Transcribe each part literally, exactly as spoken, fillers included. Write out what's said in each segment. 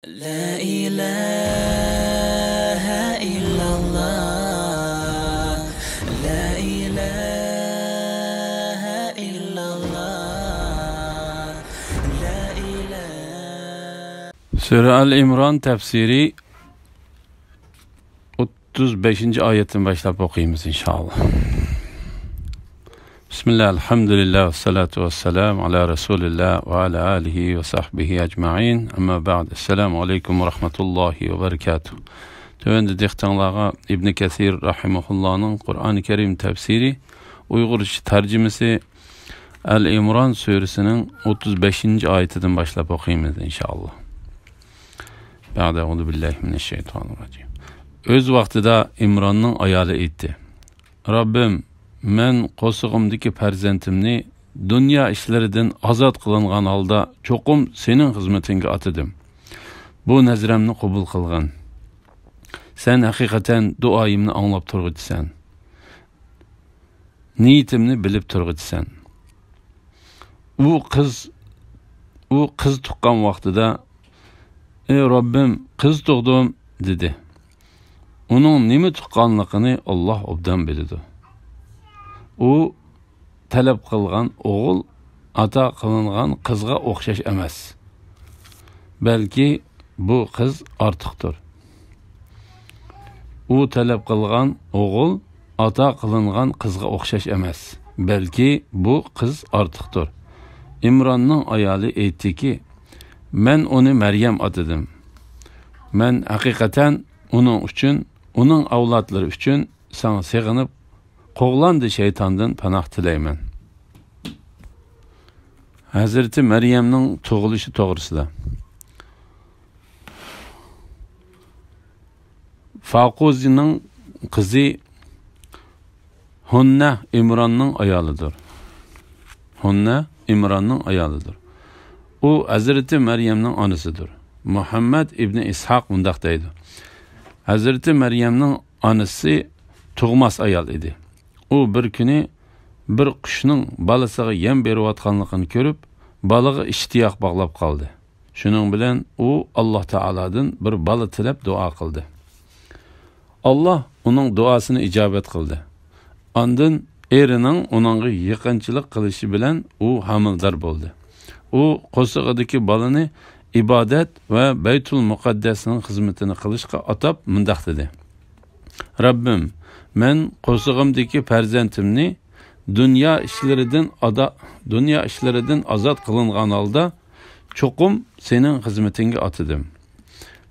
لا إله إلا الله. لا إله إلا الله. لا إله. سۈرە ئال ئىمران تەپسىرى، ئوتتۇز بەشىنچى ئايەتتىن باشلاپ ئوقۇيمىز، ئىنشائاللا. بىسمىللا، ئەلھەمدۇلىللا، ۋەسسالاتۇ ۋەسسالامۇ ئالا رەسۇلىللا ۋە ئالا ئالىھى ۋە سەھبىھى ئەجمەئىن. ئەمما بەئد، ئەسسالامۇ ئەلەيكۇم ۋە رەھمەتۇللاھى ۋە بەرىكاتۇھ. تۆۋەندە دىققىتىڭلارغا ئىبنى كەسىر رەھىمەھۇللانىڭ قۇرئانى كەرىم تەپسىرى، ئۇيغۇرچە تەرجىمىسى، ئەل ئىمران سۈرىسىنىڭ ئوتتۇز بەشىنچى ئايىتىدىن باشلاپ ئوقۇيمىز، ئىنشائاللا. بەئدە، ئەئۇزۇ بىللاھى مىنەششەيتانىررەجىم. ئۆز ۋاقتىدا ئىمراننىڭ ئايالى ئېيتتى: رەببىم، مەن قورسىقىمدىكى پەرزەنتىمنى دۇنيا ئىشلىرىدىن ئازاد قىلىنغان ھالدا چوقۇم سېنىڭ خىزمىتىڭگە ئاتىدىم. بۇ نەزرەمنى قوبۇل قىلغىن. سەن ھەقىقەتەن دۇئايىمنى ئاڭلاپ تۇرغۇچىسەن. نىيىتىمنى بىلىپ تۇرغۇچىسەن. ئۇ قىز، ئۇ قىز تۇغقان ۋاقتىدا، ئەي رەببىم، قىز تۇغدۇم، دېدى. ئۇنىڭ نېمە تۇغقانلىقىنى ئاللاھ ئوبدان بىلىدۇ. ئۇ تەلەپ قىلغان ئوغۇل ئاتا قىلىنغان قىزغا ئوخشاش ئەمەس. بەلكى بۇ قىز ئارتۇقتۇر. ئۇ تەلەپ قىلغان ئوغۇل ئاتا قىلىنغان قىزغا ئوخشاش ئەمەس، بەلكى بۇ قىز ئارتۇقتۇر. ئىمراننىڭ ئايالى ئېيتتىكى، مەن ئۇنى مەريەم ئاتىدىم. مەن ھەقىقەتەن ئۇنىڭ ئۈچۈن، ئۇنىڭ ئەۋلادلىرى ئۈچۈن ساڭا سېغىنىپ، قوغلاندى شەيتاندىن پاناھ تىلەيمەن. ھەزرىتى مەريەمنىڭ تۇغۇلۇشى توغرىسىدا. فاقۇزىنىڭ قىزى ھۇننە ئىمراننىڭ ئايالىدۇر. ھۇننە ئىمراننىڭ ئايالىدۇر. ئۇ ھەزرىتى مەريەمنىڭ ئانىسىدۇر. مۇھەممەد ئىبنى ئىسھاق مۇنداق دەيدۇ: ھەزرىتى مەريەمنىڭ ئانىسى تۇغماس ئايال ئىدى. ئۇ بىر كۈنى بىر قۇشنىڭ بالىسىغا يەم بېرىۋاتقانلىقىنى كۆرۈپ، بالىغا ئىشتىياق باغلاپ قالدى. شۇنىڭ بىلەن ئۇ ئاللاھ تائالادىن بىر بالا تىلەپ دۇئا قىلدى. ئاللاھ ئۇنىڭ دۇئاسىنى ئىجابەت قىلدى. ئاندىن ئېرىنىڭ ئۇنىڭغا يېقىنچىلىق قىلىشى بىلەن ئۇ ھامىلىدار بولدى. ئۇ قورسىقىدىكى بالىنى ئىبادەت ۋە بەيتۇل مۇقەددەسنىڭ خىزمىتىنى قىلىشقا ئاتاپ مۇنداق دېدى: رەببىم، مەن قورسىقىمدىكى پەرزەنتىمنى دۇنيا ئىشلىرىدىن ئادا-، دۇنيا ئىشلىرىدىن ئازاد قىلىنغان ھالدا چوقۇم سېنىڭ خىزمىتىڭگە ئاتىدىم.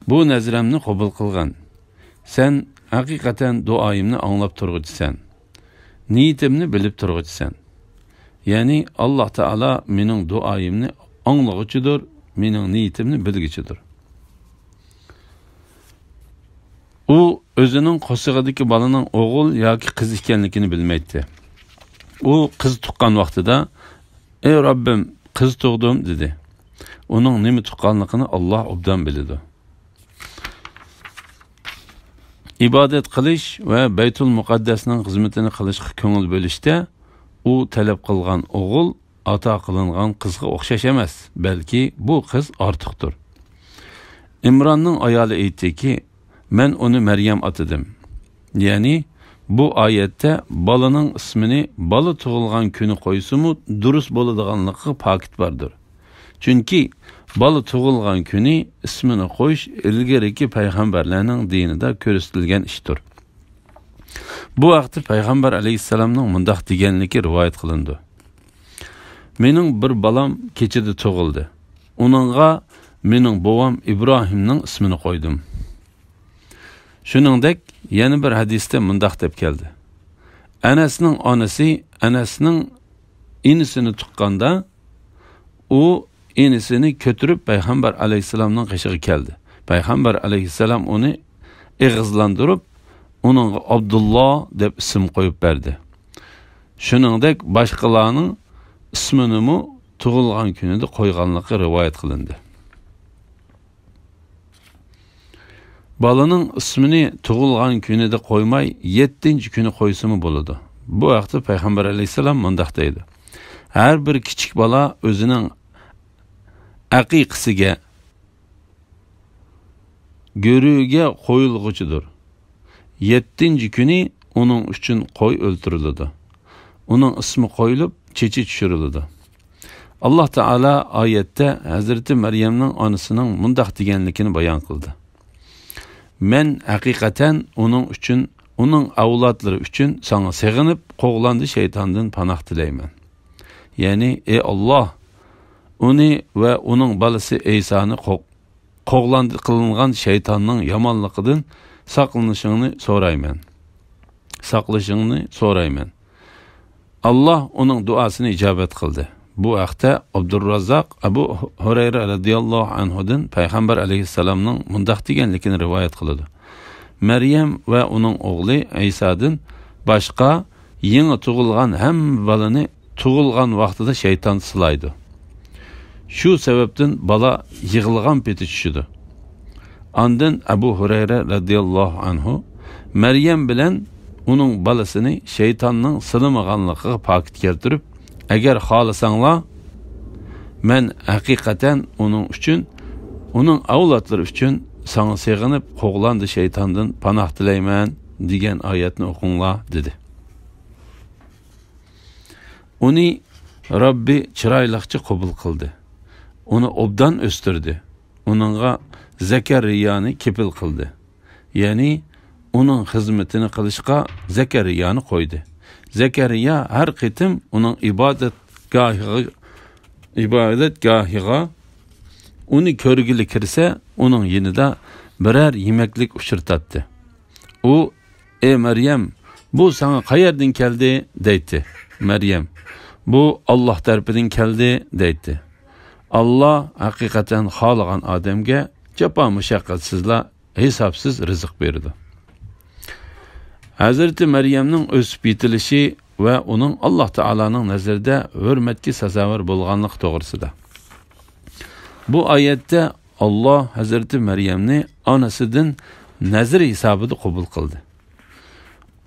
بۇ نەزرەمنى قوبۇل قىلغىن. سەن ھەقىقەتەن دۇئايىمنى ئاڭلاپ تۇرغۇچىسەن. نىيىتىمنى بىلىپ تۇرغۇچىسەن. يەنى ئاللاھ تائالا مېنىڭ دۇئايىمنى ئاڭلىغۇچىدۇر، مېنىڭ نىيىتىمنى بىلگۈچىدۇر. ئۇ ئۆزىنىڭ قورسىقىدىكى بالىنىڭ ئوغۇل ياكى قىز ئىكەنلىكىنى بىلمەيتتى. ئۇ قىز تۇغقان ۋاقتىدا، ئەي رەببىم، قىز تۇغدۇم، دېدى. ئۇنىڭ نېمە تۇغقانلىقىنى ئاللاھ ئوبدان بىلىدۇ. ئىبادەت قىلىش ۋە بەيتۇل مۇقەددەسنىڭ خىزمىتىنى قىلىشقا كۆڭۈل بۆلۈشتە ئۇ تەلەپ قىلغان ئوغۇل ئاتا قىلىنغان قىزغا ئوخشاش ئەمەس، بەلكى بۇ قىز ئارتۇقتۇر. ئىمراننىڭ ئايالى ئېيتتىكى، مەن ئۇنى مەريەم ئاتىدىم. يەنى بۇ ئايەتتە بالىنىڭ ئىسمىنى بالا تۇغۇلغان كۈنى قويسىمۇ دۇرۇس بولىدىغانلىقىغا پاكىت باردۇر. چۈنكى بالا تۇغۇلغان كۈنى ئىسمىنى قويۇش ئىلگىرىكى پەيغەمبەرلەرنىڭ دىنىدا كۆرسىتىلگەن ئىشتۇر. بۇ ھەقتە پەيغەمبەر ئەلەيھىسسالامنىڭ مۇنداق دېگەنلىكى رىۋايەت قىلىنىدۇ: مېنىڭ بىر بالام كېچىدە تۇغۇلدى. ئۇنىڭغا مېنىڭ بوۋام ئىبراھىمنىڭ ئىسمىنى قويدۇم. شۇنىڭدەك يەنە بىر ھەدىستە مۇنداق دەپ كەلدى: ئەنەسنىڭ ئانىسى ئەنەسنىڭ ئىنىسىنى تۇغقاندا، ئۇ ئىنىسىنى كۆتۈرۈپ پەيغەمبەر ئەلەيھىسسالامنىڭ قېشىغا كەلدى. پەيغەمبەر ئەلەيھىسسالام ئۇنى ئېغىزلاندۇرۇپ، ئۇنىڭغا ئابدۇللا دەپ ئىسىم قويۇپ بەردى. شۇنىڭدەك باشقىلارنىڭ ئىسمىنىمۇ تۇغۇلغان كۈنىدە قويغانلىقى رىۋايەت قىلىندى. بالىنىڭ ئىسمىنى تۇغۇلغان كۈنىدە قويماي، يەتتىنچى كۈنى قويسىمۇ بولىدۇ. بۇ ھەقتە پەيغەمبەر ئەلەيھىسسالام مۇنداق دەيدۇ: ھەر بىر كىچىك بالا ئۆزىنىڭ ئەقىقىسىگە، گۆرۈگە قويۇلغۇچىدۇر. يەتتىنچى كۈنى ئۇنىڭ ئۈچۈن قوي ئۆلتۈرۈلىدۇ. ئۇنىڭ ئىسمى قويۇلۇپ، چېچى چۈشۈرۈلىدۇ. ئاللاھ تائالا ئايەتتە ھەزرىتى مەريەمنىڭ ئانىسىنىڭ مۇنداق دېگەنلىكىنى بايان قىلدى: «مەن ھەقىقەتەن ئۇنىڭ ئۈچۈن، ئۇنىڭ ئەۋلادلىرى ئۈچۈن ساڭا سېغىنىپ، قوغلاندى شەيتاندىن پاناھ تىلەيمەن.» يەنى، ئەي ئاللاھ، ئۇنى ۋە ئۇنىڭ بالىسى ئەيسانى قوغ-، قوغلاندى قىلىنغان شەيتاننىڭ يامانلىقىدىن ساقلىنىشىڭنى سورايمەن. ساقلىشىڭنى سورايمەن. ئاللاھ ئۇنىڭ دۇئاسىنى ئىجابەت قىلدى. بۇ ھەقتە ئابدۇرراززاق ئەبۇ ھۇرەيرە رەزىياللاھۇ ئەنھۇدىن پەيغەمبەر ئەلەيھىسسالامنىڭ مۇنداق دېگەنلىكىنى رىۋايەت قىلىدۇ: «مەريەم ۋە ئۇنىڭ ئوغلى ئەيسادىن باشقا يېڭى تۇغۇلغان ھەممە بالىنى تۇغۇلغان ۋاقتىدا شەيتان سىلايدۇ. شۇ سەۋەبتىن بالا يىغلىغان پېتى چۈشىدۇ.» ئاندىن ئەبۇ ھۇرەيرە رەزىياللاھۇ ئەنھۇ مەريەم بىلەن ئۇنىڭ بالىسىنى شەيتاننىڭ سىلىمىغانلىقىغا پاكىت كەلتۈرۈپ، «ئەگەر خالىساڭلار، مەن ھەقىقەتەن ئۇنىڭ ئۈچۈن، ئۇنىڭ ئەۋلادلىرى ئۈچۈن ساڭا سېغىنىپ، قوغلاندى شەيتاندىن پاناھ تىلەيمەن دېگەن ئايەتنى ئوقۇڭلار» دېدى. ئۇنى رەببى چىرايلىقچە قوبۇل قىلدى. ئۇنى ئوبدان ئۆستۈردى. ئۇنىڭغا زەكەرىيانى كېپىل قىلدى. يەنى ئۇنىڭ خىزمىتىنى قىلىشقا زەكەرىيانى قويدى. زەكەرىيا ھەر قېتىم ئۇنىڭ ئىبادەتگاھىغا، ئىبادەتگاھىغا ئۇنى كۆرگىلى كىرسە، ئۇنىڭ يېنىدا بىرەر يېمەكلىك ئۇچرىتاتتى. ئۇ، «ئەي مەريەم، بۇ ساڭا قەيەردىن كەلدى؟» دەيتتى. مەريەم، «بۇ ئاللاھ تەرىپىدىن كەلدى» دەيتتى. ئاللاھ ھەقىقەتەن خالىغان ئادەمگە جاپا مۇشەققەتسىزلا ھېسابسىز رىزىق بېرىدۇ. ھەزرىتى مەريەمنىڭ ئۆسۈپ يېتىلىشى ۋە ئۇنىڭ ئاللاھ تائالانىڭ نەزىرىدە ھۆرمەتكە سازاۋەر بولغانلىقى توغرىسىدا. بۇ ئايەتتە ئاللاھ ھەزرىتى مەريەمنى ئانىسىدىن نەزىر ھېسابىدا قوبۇل قىلدى.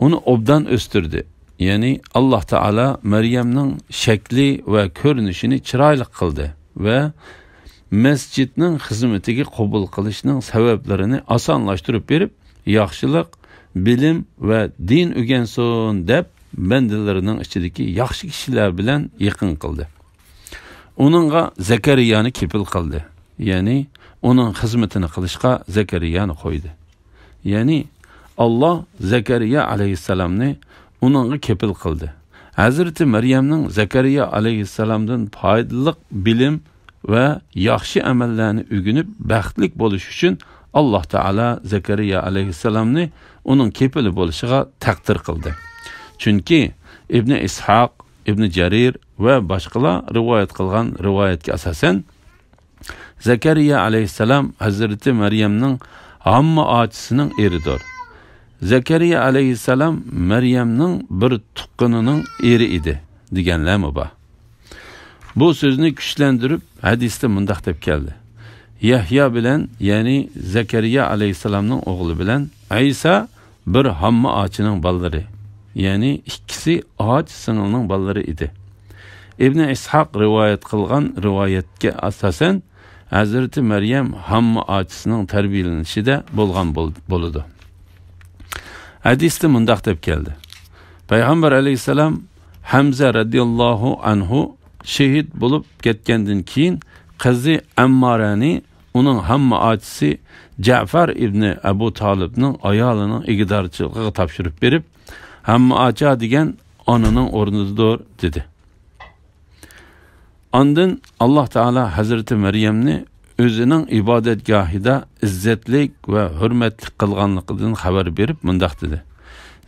ئۇنى ئوبدان ئۆستۈردى. يەنى ئاللاھ تائالا مەريەمنىڭ شەكلى ۋە كۆرۈنۈشىنى چىرايلىق قىلدى ۋە مەسچىتنىڭ خىزمىتىگە قوبۇل قىلىشنىڭ سەۋەبلىرىنى ئاسانلاشتۇرۇپ بېرىپ، ياخشىلىق، بىلىم ۋە دىن ئۆگەنسۇن دەپ، بەندىلىرىنىڭ ئىچىدىكى ياخشى كىشىلەر بىلەن يېقىن قىلدى. ئۇنىڭغا زەكەرىيانى كېپىل قىلدى. يەنى ئۇنىڭ خىزمىتىنى قىلىشقا زەكەرىيانى قويدى. يەنى ئاللاھ زەكەرىيا ئەلەيھىسسالامنى ئۇنىڭغا كېپىل قىلدى. ھەزرىتى مەريەمنىڭ زەكەرىيا ئەلەيھىسسالامدىن پايدىلىق بىلىم ۋە ياخشى ئەمەللەرنى ئۆگىنىپ، بەختلىك بولۇش ئۈچۈن ئاللاھ تائالا زەكەرىيا ئەلەيھىسسالامنى ئۇنىڭ كېپىلى بولۇشىغا تەقدىر قىلدى. چۈنكى ئىبنى ئىسھاق، ئىبنى جەرىر ۋە باشقىلار رىۋايەت قىلغان رىۋايەتكە ئاساسەن، زەكەرىيا ئەلەيھىسسالام ھەزرىتى مەريەمنىڭ ھامما ئاچىسىنىڭ ئېرىدۇر. زەكەرىيا ئەلەيھىسسالام مەريەمنىڭ بىر تۇغقىنىنىڭ ئېرى ئىدى، دېگەنلەرمۇ بار. بۇ سۆزنى كۈچلەندۈرۈپ، ھەدىستە مۇنداق دەپ كەلدى: يەھيا بىلەن، يەنى زەكەرىيا ئەلەيھىسسالامنىڭ ئوغلى بىلەن ئەيسا بىر ھامما ئاچىنىڭ بالىلىرى، يەنى ئىككىسى ئاچ سىڭىلنىڭ بالىلىرى ئىدى. ئىبنى ئىسھاق رىۋايەت قىلغان رىۋايەتكە ئاساسەن، ھەزرىتى مەريەم ھامما ئاچىسىنىڭ تەربىيەلىنىشىدە بولغان بول-، بولىدۇ. ھەدىستە مۇنداق دەپ كەلدى: پەيغەمبەر ئەلەيھىسسالام ھەمزە رەزىياللاھۇ ئەنھۇ شېھىت بولۇپ كەتكەندىن كېيىن، قىزى ئەممارەنى ئۇنىڭ ھامما ئاچىسى جەفەر ئىبنى ئەبۇ تالىپنىڭ ئايالىنىڭ ئىگىدارچىلىقىغا تاپشۇرۇپ بېرىپ، ھامما ئاچا دېگەن ئانىنىڭ ئورنىدىدۇر، دېدى. ئاندىن ئاللاھ تائالا ھەزرىتى مەريەمنى ئۆزىنىڭ ئىبادەتگاھىدا ئىززەتلىك ۋە ھۆرمەتلىك قىلغانلىقىدىن خەۋەر بېرىپ مۇنداق دېدى: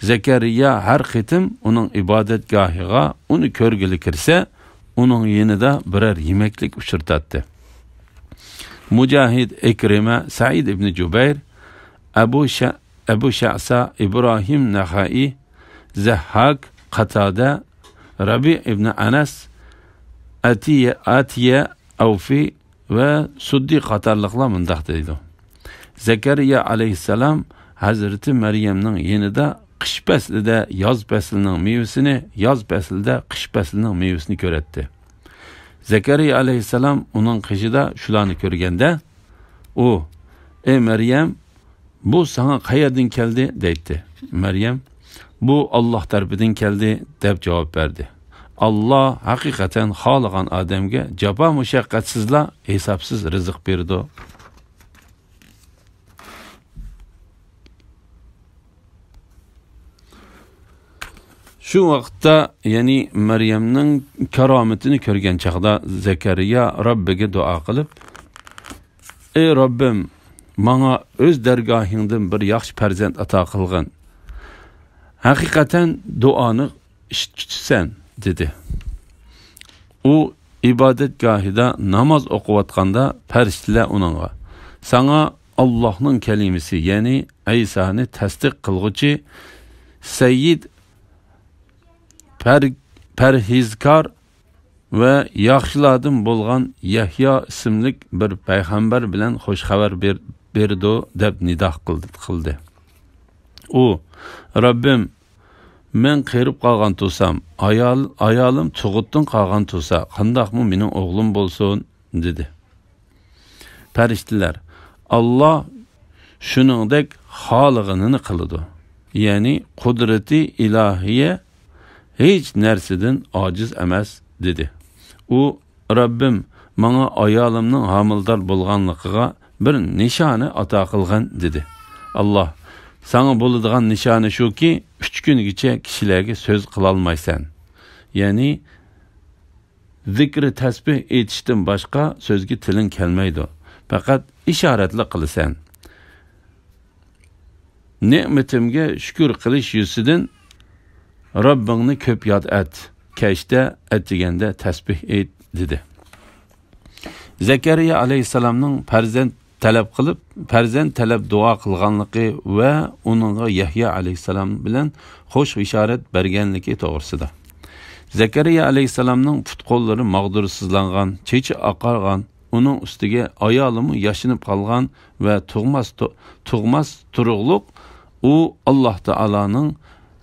زەكەرىيا ھەر قېتىم ئۇنىڭ ئىبادەتگاھىغا ئۇنى كۆرگىلى كىرسە، ئۇنىڭ يېنىدا بىرەر يېمەكلىك ئۇچرىتاتتى. مۇجاھىد، ئىكرىمە، سەئىد ئىبنى جۇبەير، ئەبۇ شە-، ئەبۇ شەئسا، ئىبراھىم نەخەئى، زەھھاك، قاتادە، رەبىئ ئىبنى ئەنەس، ئەتىيە، ئەتىيە ئەۋفى ۋە سۇددى قاتارلىقلار مۇنداق دەيدۇ: زەكەرىيا ئەلەيھىسسالام ھەزرىتى مەريەمنىڭ يېنىدا قىش پەسلىدە ياز پەسلىنىڭ مېۋىسىنى، ياز پەسلىدە قىش پەسلىنىڭ مېۋىسىنى كۆرەتتى. زەكەرىيا ئەلەيھىسسالام ئۇنىڭ قېشىدا شۇلارنى كۆرگەندە، ئۇ، ئەي مەريەم، «بۇ ساڭا قەيەردىن كەلدى؟» دەيتتى. مەريەم، «بۇ ئاللاھ تەرىپىدىن كەلدى» دەپ جاۋاب بەردى. ئاللاھ ھەقىقەتەن خالىغان ئادەمگە جاپا مۇشەققەتسىزلا ھېسابسىز رىزىق بېرىدۇ. شۇ ۋاقىتتا، يەنى مەريەمنىڭ كارامىتىنى كۆرگەن چاغدا زەكەرىيا رەببىگە دۇئا قىلىپ، «ئەي رەببىم، ماڭا ئۆز دەرگاھىڭدىن بىر ياخشى پەرزەنت ئاتا قىلغىن. ھەقىقەتەن دۇئانى ئىشىتكۈچىسەن» دېدى. ئۇ ئىبادەتگاھىدا ناماز ئوقۇۋاتقاندا پەرىشتىلەر ئۇنىڭغا، «ساڭا ئاللاھنىڭ كەلىمىسى، يەنى ئەيسانى تەستىق قىلغۇچى سەييىد، پەر-، پەرھىزكار ۋە ياخشىلاردىن بولغان يەھيا ئىسىملىك بىر پەيغەمبەر بىلەن خۇش خەۋەر بېر-، بېرىدۇ» دەپ نىدا قىلدى، قىلدى. ئۇ، «رەببىم، مەن قېرىپ قالغان تۇرسام، ئايال-، ئايالىم تۇغۇتتىن قالغان تۇرسا، قانداقمۇ مېنىڭ ئوغلۇم بولسۇن؟» دېدى. پەرىشتىلەر، «ئاللاھ شۇنىڭدەك خالىغىنىنى قىلىدۇ، يەنى قۇدرىتى ئىلاھىيە ھېچ نەرسىدىن ئاجىز ئەمەس» دېدى. ئۇ، «رەببىم، ماڭا ئايالىمنىڭ ھامىلىدار بولغانلىقىغا بىر نىشانە ئاتا قىلغىن» دېدى. ئاللاھ، «ساڭا بولىدىغان نىشانە شۇكى، ئۈچ كۈنگىچە كىشىلەرگە سۆز قىلالمايسەن.» يەنى زىكرى تەسبىھ ئېيتىشتىن باشقا سۆزگە تىلىڭ كەلمەيدۇ. پەقەت ئىشارەتلا قىلىسەن. نېمىتىمگە شۈكۈر قىلىش يۈزىسىدىن رەببىڭنى كۆپ ياد ئەت. كەچتە، ئەتىگەندە تەسبىھ ئېيت، دېدى. زەكەرىيا ئەلەيھىسسالامنىڭ پەرزەنت تەلەپ قىلىپ، پەرزەنت تەلەپ دۇئا قىلغانلىقى ۋە ئۇنىڭغا يەھيا ئەلەيھىسسالام بىلەن خۇش بېشارەت بەرگەنلىكى توغرىسىدا. زەكەرىيا ئەلەيھىسسالامنىڭ پۇت-قوللىرى ماغدۇرسىزلانغان، چېچى ئاقارغان، ئۇنىڭ ئۈستىگە ئايالىمۇ ياشىنىپ قالغان ۋە تۇغماس تو-، تۇغماس تۇرۇقلۇق. ئۇ ئاللاھ تائالانىڭ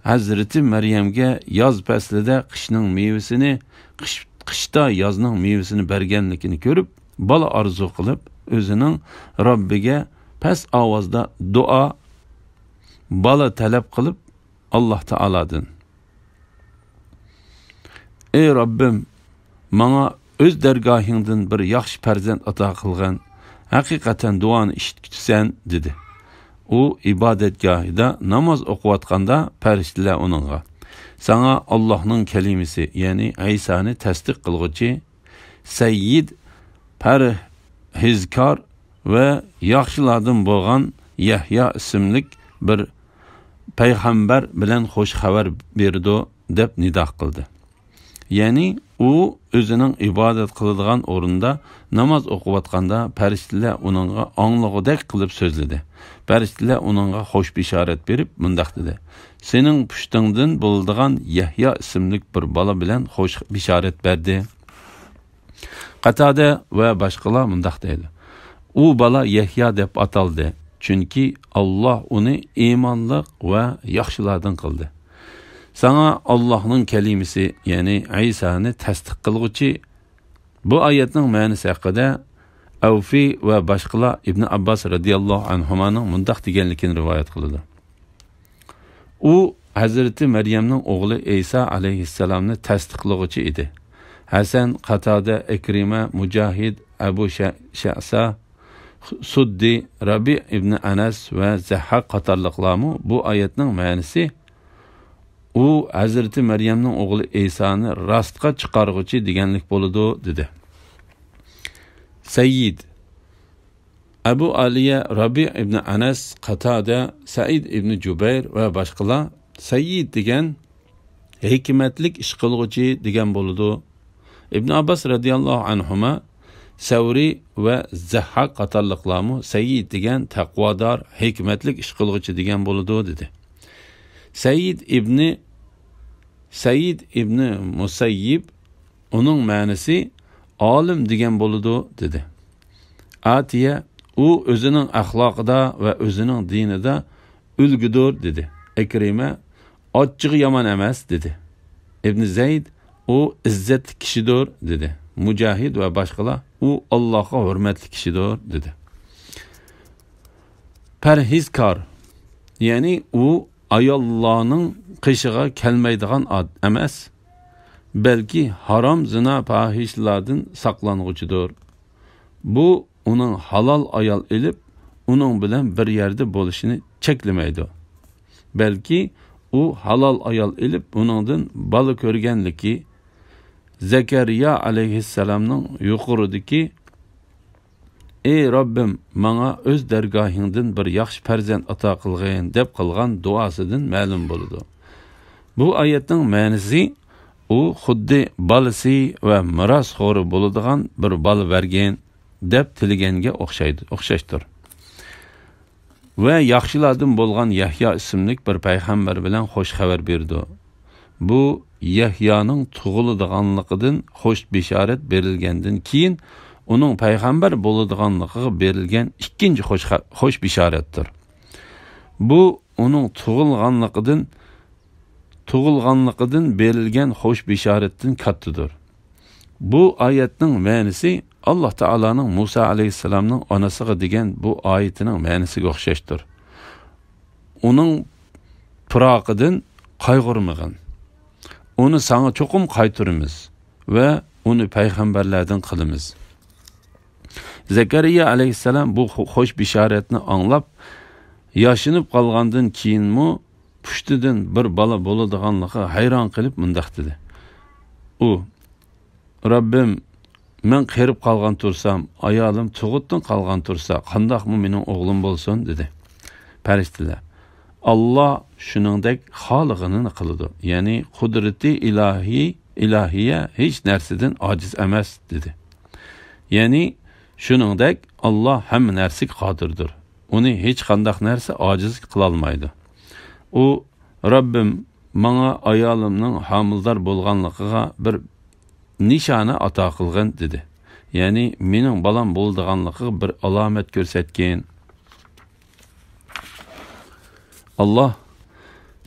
ھەزرىتى مەريەمگە ياز پەسلىدە قىشنىڭ مېۋىسىنى، قىش، قىشتا يازنىڭ مېۋىسىنى بەرگەنلىكىنى كۆرۈپ، بالا ئارزۇ قىلىپ، ئۆزىنىڭ رەببىگە پەس ئاۋازدا دۇئا، بالا تەلەپ قىلىپ، ئاللاھ تائالادىن، «ئەي رەببىم، ماڭا ئۆز دەرگاھىڭدىن بىر ياخشى پەرزەنت ئاتا قىلغىن، ھەقىقەتەن دۇئانى ئىشىتكۈچىسەن» دېدى. ئۇ ئىبادەتگاھىدا ناماز ئوقۇۋاتقاندا پەرىشتىلەر ئۇنىڭغا، «ساڭا ئاللاھنىڭ كەلىمىسى، يەنى ئەيسانى تەستىق قىلغۇچى سەييىد، پەرھىزكار ۋە ياخشىلاردىن بولغان يەھيا ئىسىملىك بىر پەيغەمبەر بىلەن خۇش خەۋەر بېرىدۇ» دەپ نىدا قىلدى. يەنى ئۇ ئۆزىنىڭ ئىبادەت قىلىدىغان ئورنىدا ناماز ئوقۇۋاتقاندا پەرىشتىلەر ئۇنىڭغا ئاڭلىغۇدەك قىلىپ سۆزلىدى. پەرىشتىلەر ئۇنىڭغا خۇش بېشارەت بېرىپ مۇنداق دېدى، «سېنىڭ پۇشتۇڭدىن بولىدىغان يەھيا ئىسىملىك بىر بالا بىلەن خۇش بېشارەت بەردى.» قاتادە ۋە باشقىلار مۇنداق دەيدۇ، «ئۇ بالا يەھيا دەپ ئاتالدى، چۈنكى ئاللاھ ئۇنى ئىمانلىق ۋە ياخشىلاردىن قىلدى.» ساڭا ئاللاھنىڭ كەلىمىسى، يەنى ئەيسانى تەستىق قىلغۇچى. بۇ ئايەتنىڭ مەنىسى ھەققىدە ئەۋفى ۋە باشقىلار ئىبنى ئابباس رەزىياللاھۇ ئەنھۇمانىڭ مۇنداق دېگەنلىكىنى رىۋايەت قىلىدۇ. ئۇ ھەزرىتى مەريەمنىڭ ئوغلى ئەيسا ئەلەيھىسسالامنى تەستىقلىغۇچى ئىدى. ھەسەن، قاتادە، ئىكرىمە، مۇجاھىد، ئەبۇ شە-، شەئسا، سۇددى، رەبىئ ئىبنى ئەنەس ۋە زەھھاق قاتارلىقلارمۇ بۇ ئايەتنىڭ مەنىسى، «ئۇ ھەزرىتى مەريەمنىڭ ئوغلى ئەيسانى راستقا چىقارغۇچى دېگەنلىك بولىدۇ» دېدى. سەييىد. ئەبۇ ئالىيە، رەبىئ ئىبنى ئەنەس، قاتادە، سەئىد ئىبنى جۇبەير ۋە باشقىلار سەييىد دېگەن ھېكمەتلىك ئىش قىلغۇچى دېگەن بولىدۇ. ئىبن ئابباس رەزىياللاھۇ ئەنھۇما، سەۋرى ۋە زەھھاق قاتارلىقلارمۇ سەييىد دېگەن تەقۋادار، ھېكمەتلىك ئىش قىلغۇچى دېگەن بولىدۇ، دېدى. سەييىد ئىبنى، سەييىد ئىبنى مۇسەييىب، ئۇنىڭ مەنىسى ئالىم دېگەن بولىدۇ، دېدى. ئاتىيە، ئۇ ئۆزىنىڭ ئەخلاقىدا ۋە ئۆزىنىڭ دىنىدا ئۈلگىدۇر، دېدى. ئىكرىمە، ئاچچىقى يامان ئەمەس، دېدى. ئىبنى زەيد، ئۇ ئىززەتلىك كىشىدۇر، دېدى. مۇجاھىد ۋە باشقىلار، ئۇ ئاللاھقا ھۆرمەتلىك كىشىدۇر، دېدى. پەرھىزكار، يەنى ئۇ ئاياللارنىڭ قېشىغا كەلمەيدىغان ئات ئەمەس، بەلكى ھارام زىنا پاھىشىلەردىن ساقلانغۇچىدۇر. بۇ ئۇنىڭ ھالال ئايال ئېلىپ، ئۇنىڭ بىلەن بىر يەردە بولۇشىنى چەكلىمەيدۇ. بەلكى ئۇ ھالال ئايال ئېلىپ، ئۇنىڭدىن بالا كۆرگەنلىكى، زەكەرىيا ئەلەيھىسسالامنىڭ يۇقىرىدىكى «ئەي رەببىم، ماڭا ئۆز دەرگاھىڭدىن بىر ياخشى پەرزەنت ئاتا قىلغىن» دەپ قىلغان دۇئاسىدىن مەلۇم بولىدۇ. بۇ ئايەتنىڭ مەنىسى، ئۇ خۇددى بالىسى ۋە مىراسخورى بولىدىغان بىر بالا بەرگىن دەپ تىلىگەنگە ئوخشايدۇ، ئوخشاشتۇر. ۋە ياخشىلاردىن بولغان يەھيا ئىسىملىك بىر پەيغەمبەر بىلەن خوش خەۋەر بېرىدۇ. بۇ يەھيانىڭ تۇغۇلىدىغانلىقىدىن خوش بېشارەت بېرىلگەندىن كېيىن، ئۇنىڭ پەيغەمبەر بولىدىغانلىقىغا بېرىلگەن ئىككىنچى خوش خە-، خوش بېشارەتتۇر. بۇ ئۇنىڭ تۇغۇلغانلىقىدىن، تۇغۇلغانلىقىدىن بېرىلگەن خوش بېشارەتتىن كاتتىدۇر. بۇ ئايەتنىڭ مەنىسى ئاللا تائالانىڭ مۇسا ئەلەيھىسسالامنىڭ ئانىسىغا دېگەن بۇ ئايىتىنىڭ مەنىسىگە ئوخشاشتۇر. ئۇنىڭ پىراقىدىن قايغۇرمىغىن. ئۇنى ساڭا چوقۇم قايتۇرىمىز ۋە ئۇنى پەيغەمبەرلەردىن قىلىمىز. زەكەرىيا ئەلەيھىسسالام بۇ خو-، خوش بېشارەتنى ئاڭلاپ، ياشىنىپ قالغاندىن كېيىنمۇ پۇشتىدىن بىر بالا بولىدىغانلىقىغا ھەيران قېلىپ مۇنداق دېدى. ئۇ، «رەببىم، مەن قېرىپ قالغان تۇرسام، ئايالىم تۇغۇتتىن قالغان تۇرسا، قانداقمۇ مېنىڭ ئوغلۇم بولسۇن؟» دېدى. پەرىشتىلەر، «ئاللا شۇنىڭدەك خالىغىنىنى قىلىدۇ.» يەنى قۇدرىتى ئىلاھىي، ئىلاھىيە ھېچ نەرسىدىن ئاجىز ئەمەس، دېدى. يەنى شۇنىڭدەك ئاللا ھەممە نەرسىگە قادىردۇر. ئۇنى ھېچقانداق نەرسە ئاجىز قىلالمايدۇ. ئۇ، «رەببىم، ماڭا ئايالىمنىڭ ھامىلىدار بولغانلىقىغا بىر نىشانە ئاتا قىلغىن» دېدى. يەنى مېنىڭ بالام بولىدىغانلىقىغا بىر ئالامەت كۆرسەتكىن. ئاللا،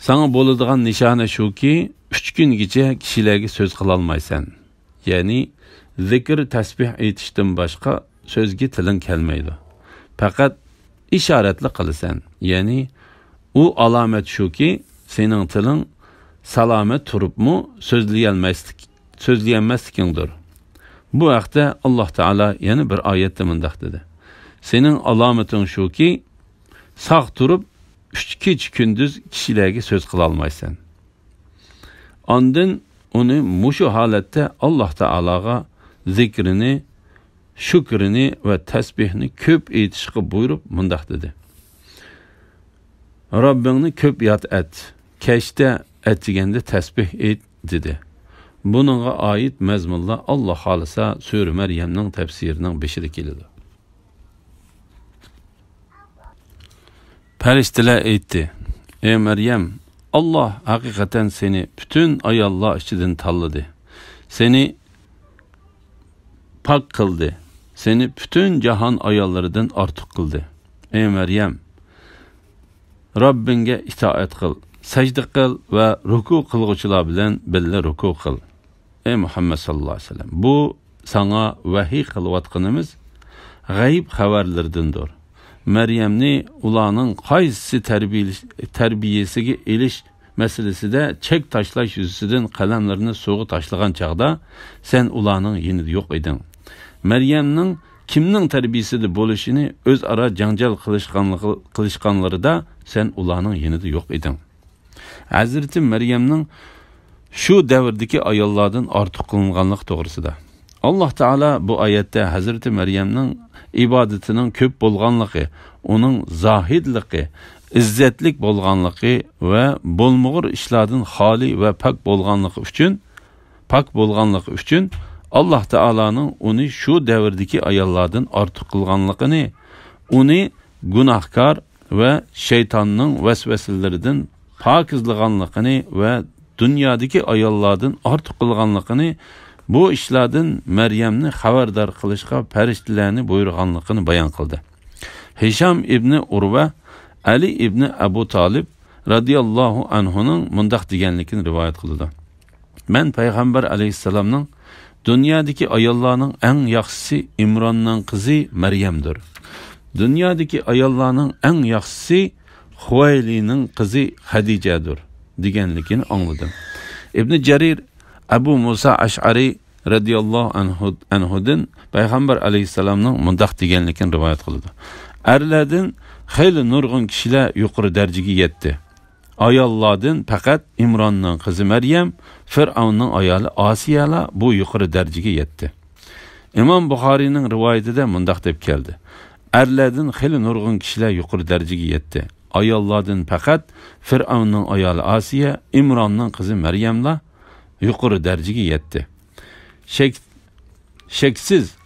ساڭا بولىدىغان نىشانە شۇكى، ئۈچ كۈنگىچە كىشىلەرگە سۆز قىلالمايسەن. يەنى زىكىر، تەسبىھ ئېيتىشتىن باشقا سۆزگە تىلىڭ كەلمەيدۇ. پەقەت ئىشارەتلا قىلىسەن. يەنى ئۇ ئالامەت شۇكى، سېنىڭ تىلىڭ سالامەت تۇرۇپمۇ سۆزلىيەلمەسلىك، سۆزلىيەلمەسلىكىڭدۇر. بۇ ھەقتە ئاللا تائالا يەنە بىر ئايەتتە مۇنداق دېدى: «سېنىڭ ئالامىتىڭ شۇكى، ساق تۇرۇپ ئۈچ كېچە كۈندۈز كىشىلەرگە سۆز قىلالمايسەن.» ئاندىن ئۇنى مۇشۇ ھالەتتە ئاللا تائالاغا زىكرىنى، شۈكرىنى ۋە تەسبىھنى كۆپ ئېيتىشقا بۇيرۇپ مۇنداق دېدى: «رەببىڭنى كۆپ ياد ئەت، كەچتە ئەتىگەندە تەسبىھ ئېيت» دېدى. بۇنىڭغا ئائىت مەزمۇنلار ئاللا خالىسا سۈرە مەريەمنىڭ تەپسىرىنىڭ بېشىدا كېلىدۇ. پەرىشتىلەر ئېيتتى: «ئەي مەريەم، ئاللا ھەقىقەتەن سېنى پۈتۈن ئاياللار ئىچىدىن تاللىدى. سېنى پاك قىلدى. سېنى پۈتۈن جاھان ئاياللىرىدىن ئارتۇق قىلدى. ئەي مەريەم، رەببىڭگە ئىتائەت قىل، سەجدە قىل ۋە رۇكۇ قىلغۇچىلار بىلەن بىللە رۇكۇ قىل.» ئەي مۇھەممەد ساللاللاھۇ ئەلەيھى ۋەسەللەم، بۇ ساڭا ۋەھىي قىلىۋاتقىنىمىز غەيىب خەۋەرلىرىدىندۇر. مەريەمنى ئۇلارنىڭ قايسىسى تەربىيىلىش-، تەربىيىسىگە ئېلىش مەسىلىسىدە چەك تاشلاش يۈزىسىدىن قەلەملىرىنى سۇغا تاشلىغان چاغدا، سەن ئۇلارنىڭ يېنىدا يوق ئىدىڭ. مەريەمنىڭ كىمنىڭ تەربىيىسىدە بولۇشىنى ئۆزئارا جاڭجال قىلىشقانلىقى-، قىلىشقانلىرىدا، سەن ئۇلارنىڭ يېنىدا يوق ئىدىڭ. ھەزرىتى مەريەمنىڭ شۇ دەۋردىكى ئاياللاردىن ئارتۇق قىلىنغانلىقى توغرىسىدا. ئاللا تائالا بۇ ئايەتتە ھەزرىتى مەريەمنىڭ ئىبادىتىنىڭ كۆپ بولغانلىقى، ئۇنىڭ زاھىدلىقى، ئىززەتلىك بولغانلىقى ۋە بولمىغۇر ئىشلاردىن خالىي ۋە پاك بولغانلىقى ئۈچۈن، پاك بولغانلىقى ئۈچۈن ئاللا تائالانىڭ ئۇنى شۇ دەۋردىكى ئاياللاردىن ئارتۇق قىلغانلىقىنى، ئۇنى گۇناھكار ۋە شەيتاننىڭ ۋەسۋەسىلىرىدىن پاكىزلىغانلىقىنى ۋە دۇنيادىكى ئاياللاردىن ئارتۇق قىلغانلىقىنى، بۇ ئىشلاردىن مەريەمنى خەۋەردار قىلىشقا پەرىشتىلەرنى بۇيرۇغانلىقىنى بايان قىلدى. ھىشام ئىبنى ئۇرۋە ئەلى ئىبنى ئەبۇ تالىپ رەزىياللاھۇ ئەنھۇنىڭ مۇنداق دېگەنلىكىنى رىۋايەت قىلىدۇ: مەن پەيغەمبەر ئەلەيھىسسالامنىڭ، «دۇنيادىكى ئاياللارنىڭ ئەڭ ياخشىسى ئىمراننىڭ قىزى مەريەمدۇر» دۇنيادىكى ئاياللارنىڭ ئەڭ ياخشىسى خۇۋەيلىنىڭ قىزى خەدىجەدۇر» دېگەنلىكىنى ئاڭلىدىم. ئىبنى جەرىر ئەبۇ مۇسا ئەشئەرى رەزىياللاھۇ ئەنھۇ-، ئەنھۇدىن پەيغەمبەر ئەلەيھىسسالامنىڭ مۇنداق دېگەنلىكىنى رىۋايەت قىلىدۇ: «ئەرلەردىن خېلى نۇرغۇن كىشىلەر يۇقىرى دەرىجىگە يەتتى. ئاياللاردىن پەقەت ئىمراننىڭ قىزى مەريەم، فىرئەۋننىڭ ئايالى ئاسىيەلا بۇ يۇقىرى دەرىجىگە يەتتى.» ئىمام بۇخارىينىڭ رىۋايىتىدە مۇنداق دەپ كەلدى: «ئەرلەردىن خېلى نۇرغۇن كىشىلەر يۇقىرى دەرىجىگە يەتتى. ئاياللاردىن پەقەت فىرئەۋننىڭ ئايالى ئاسىيە، ئىمراننىڭ قىزى مەريەملا يۇقىرى دەرىجىگە يەتتى.» شەك-، شەكسىز،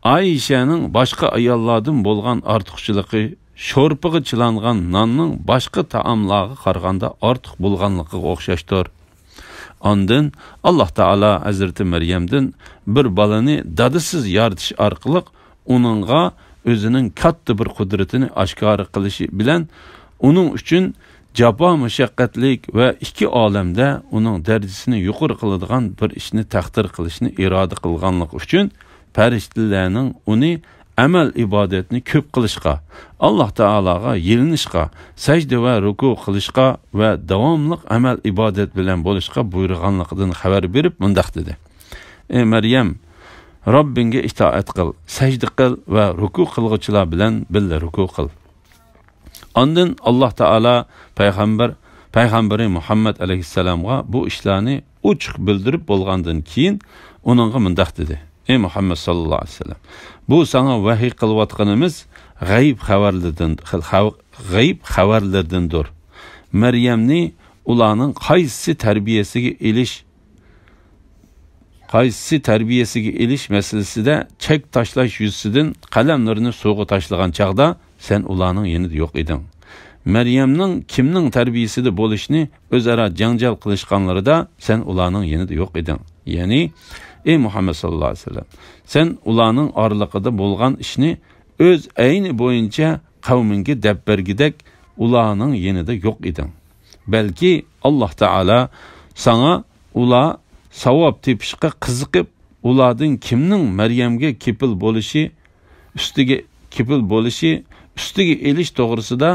ئائىشەنىڭ باشقا ئاياللاردىن بولغان ئارتۇقچىلىقى شورپىغا چىلانغان ناننىڭ باشقا تائاملارغا قارىغاندا ئارتۇق بولغانلىقىغا ئوخشاشتۇر. ئاندىن ئاللاھ تائالا ھەزرىتى مەريەمدىن بىر بالىنى دادىسىز يارىتىش ئارقىلىق ئۇنىڭغا ئۆزىنىڭ كاتتا بىر قۇدرىتىنى ئاشكارا قىلىشى بىلەن ئۇنىڭ ئۈچۈن جاپا مۇشەققەتلىك ۋە ئىككى ئالەمدە ئۇنىڭ دەرىجىسىنى يۇقىرى قىلىدىغان بىر ئىشنى تەقدىر قىلىشنى ئىرادە قىلغانلىقى ئۈچۈن پەرىشتىلەرنىڭ ئۇنى ئەمەل ئىبادەتنى كۆپ قىلىشقا، ئاللاھ تائالاغا يېلىنىشقا، سەجدە ۋە رۇكۇ قىلىشقا ۋە داۋاملىق ئەمەل ئىبادەت بىلەن بولۇشقا بۇيرۇغانلىقىدىن خەۋەر بېرىپ مۇنداق دېدى: «ئەي مەريەم، رەببىڭگە ئىتائەت قىل، سەجدە قىل ۋە رۇكۇ قىلغۇچىلار بىلەن بىللە رۇكۇ قىل.» ئاندىن ئاللاھ تائالا پەيغەمبەر، پەيغەمبىرى مۇھەممەد ئەلەيھىسسالامغا بۇ ئىشلارنى ئوچۇق بىلدۈرۈپ بولغاندىن كېيىن، ئۇنىڭغا مۇنداق دېدى: «ئەي مۇھەممەد ساللاللاھۇ ئەلەيھى ۋەسەللەم، بۇ ساڭا ۋەھىي قىلىۋاتقىنىمىز غەيىب خەۋەرلىرىدىن، خەۋ-، غەيىب خەۋەرلىرىدىندۇر. مەريەمنى ئۇلارنىڭ قايسىسى تەربىيەسىگە ئېلىش، قايسىسى تەربىيەسىگە ئېلىش مەسىلىسىدە چەك تاشلاش يۈزىسىدىن قەلەملىرىنى سۇغا تاشلىغان چاغدا سەن ئۇلارنىڭ يېنىدا يوق ئىدىڭ. مەريەمنىڭ كىمنىڭ تەربىيىسىدە بولۇشىنى ئۆزئارا جاڭجال قىلىشقانلىرىدا سەن ئۇلارنىڭ يېنىدا يوق ئىدىڭ.» يەنى، ئەي مۇھەممەد ساللاللاھۇ ئەلەيھى ۋەسەللەم، سەن ئۇلارنىڭ ئارىلىقىدا بولغان ئىشنى ئۆز ئەينى بويىچە قەۋمىڭگە دەپ بەرگۈدەك ئۇلارنىڭ يېنىدا يوق ئىدىڭ. بەلكى ئاللاھ تائالا ساڭا ئۇلار ساۋاب تېپىشقا قىزىقىپ، ئۇلاردىن كىمنىڭ مەريەمگە كېپىل بولۇشى ئۈستىگە، كېپىل بولۇشى ئۈستىگە ئېلىش توغرىسىدا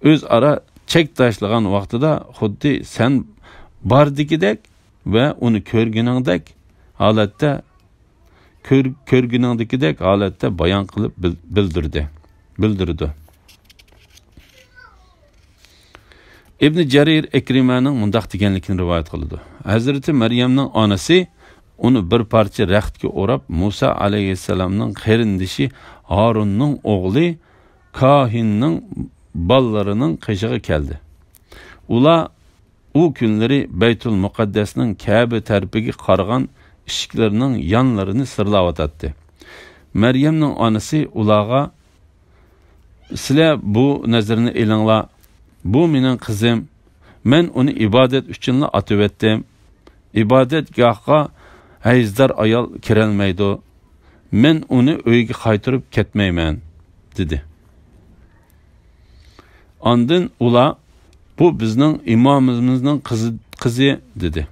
ئۆزئارا چەك تاشلىغان ۋاقتىدا خۇددى سەن باردىكىدەك ۋە ئۇنى كۆرگىنىڭدەك ھالەتتە، كۆر-، كۆرگىنىڭدىكىدەك ھالەتتە بايان قىلىپ بىل-، بىلدۈردى، بىلدۈرىدۇ. ئىبنى جەرىر ئىكرىمەنىڭ مۇنداق دېگەنلىكىنى رىۋايەت قىلىدۇ: ھەزرىتى مەريەمنىڭ ئانىسى ئۇنى بىر پارچە رەختكە ئوراپ، مۇسا ئەلەيھىسسالامنىڭ قېرىندىشى ھارۇننىڭ ئوغلى كاھىننىڭ بالىلىرىنىڭ قېشىغا كەلدى. ئۇلار ئۇ كۈنلىرى بەيتۇل مۇقەددەسنىڭ كەبە تەرىپىگە قارىغان ئىشىكلىرىنىڭ يانلىرىنى سىرلاۋاتاتتى. مەريەمنىڭ ئانىسى ئۇلارغا: «سىلەر بۇ نەزىرنى ئېلىڭلار، بۇ مېنىڭ قىزىم، مەن ئۇنى ئىبادەت ئۈچۈنلا ئاتىۋەتتىم. ئىبادەتگاھقا ھەيزدار ئايال كىرەلمەيدۇ، مەن ئۇنى ئۆيگە قايتۇرۇپ كەتمەيمەن» دېدى. ئاندىن ئۇلار: «بۇ بىزنىڭ ئىمامىمىزنىڭ قىزى، قىزى» دېدى.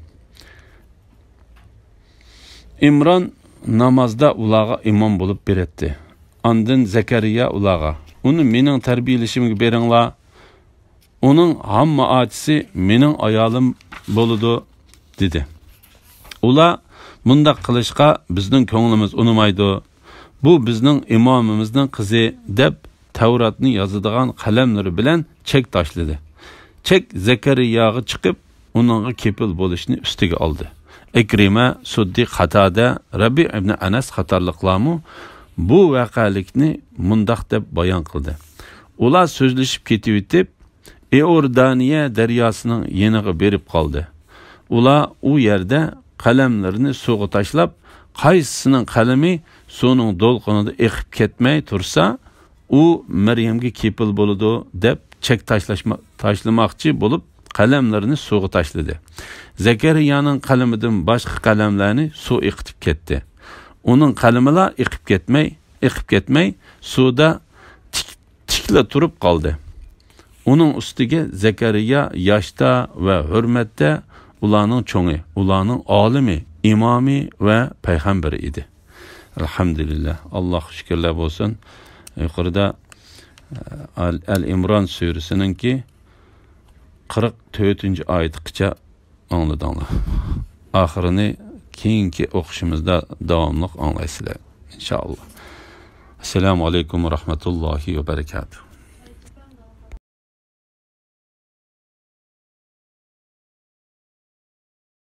ئىمران نامازدا ئۇلارغا ئىمام بولۇپ بېرەتتى. ئاندىن زەكەرىيا ئۇلارغا: «ئۇنى مېنىڭ تەربىيەلىشىمگە بېرىڭلار، ئۇنىڭ ھامما ئاچىسى مېنىڭ ئايالىم بولىدۇ» دېدى. ئۇلار: «بۇنداق قىلىشقا بىزنىڭ كۆڭلىمىز ئۇنىمايدۇ. بۇ بىزنىڭ ئىمامىمىزنىڭ قىزى» دەپ تەۋراتنى يازىدىغان قەلەملىرى بىلەن چەك تاشلىدى. چەك زەكەرىياغا چىقىپ، ئۇنىڭغا كېپىل بولۇشنى ئۈستىگە ئالدى. ئىكرىمە، سۇددى، قاتادە، رەبىئ ئىبنى ئەنەس قاتارلىقلارمۇ بۇ ۋەقەلىكنى مۇنداق دەپ بايان قىلدى: ئۇلار سۆزلىشىپ كېتىۋېتىپ، ئىئوردانىيە دەرياسىنىڭ يېنىغا بېرىپ قالدى. ئۇلار ئۇ يەردە قەلەملىرىنى سۇغا تاشلاپ، قايسىسىنىڭ قەلىمى سۇنىڭ دولقۇنىدا ئېقىپ كەتمەي تۇرسا، ئۇ مەريەمگە كېپىل بولىدۇ دەپ چەك تاشلاشما-، تاشلىماقچى بولۇپ، قەلەملىرىنى سۇغا تاشلىدى. زەكەرىيانىڭ قەلىمىدىن باشقا قەلەملەرنى سۇ ئېقىتىپ كەتتى. ئۇنىڭ قەلىمىلا ئېقىپ كەتمەي، ئېقىپ كەتمەي، سۇدا تىك تىكلا تۇرۇپ قالدى. ئۇنىڭ ئۈستىگە زەكەرىيا ياشتا ۋە ھۆرمەتتە ئۇلارنىڭ چوڭى، ئۇلارنىڭ ئالىمى، ئىمامى ۋە پەيغەمبىرى ئىدى. ئەلھەمدۇلىللا، ئاللاھقا شۈكۈرلەر بولسۇن. يۇقىرىدا ئال، ئال ئىمران سۈرىسىنىڭكى قىرىق تۆتىنچى ئايىتىغىچە ئاڭلىدىڭلار. ئاخىرىنى كېيىنكى ئوقۇشىمىزدا داۋاملىق ئاڭلايسىلەر، ئىنشائاللا. ئەسسالامۇ ئەلەيكۇم ۋە رەھمەتۇللاھى ۋە بەرىكاتۇھ.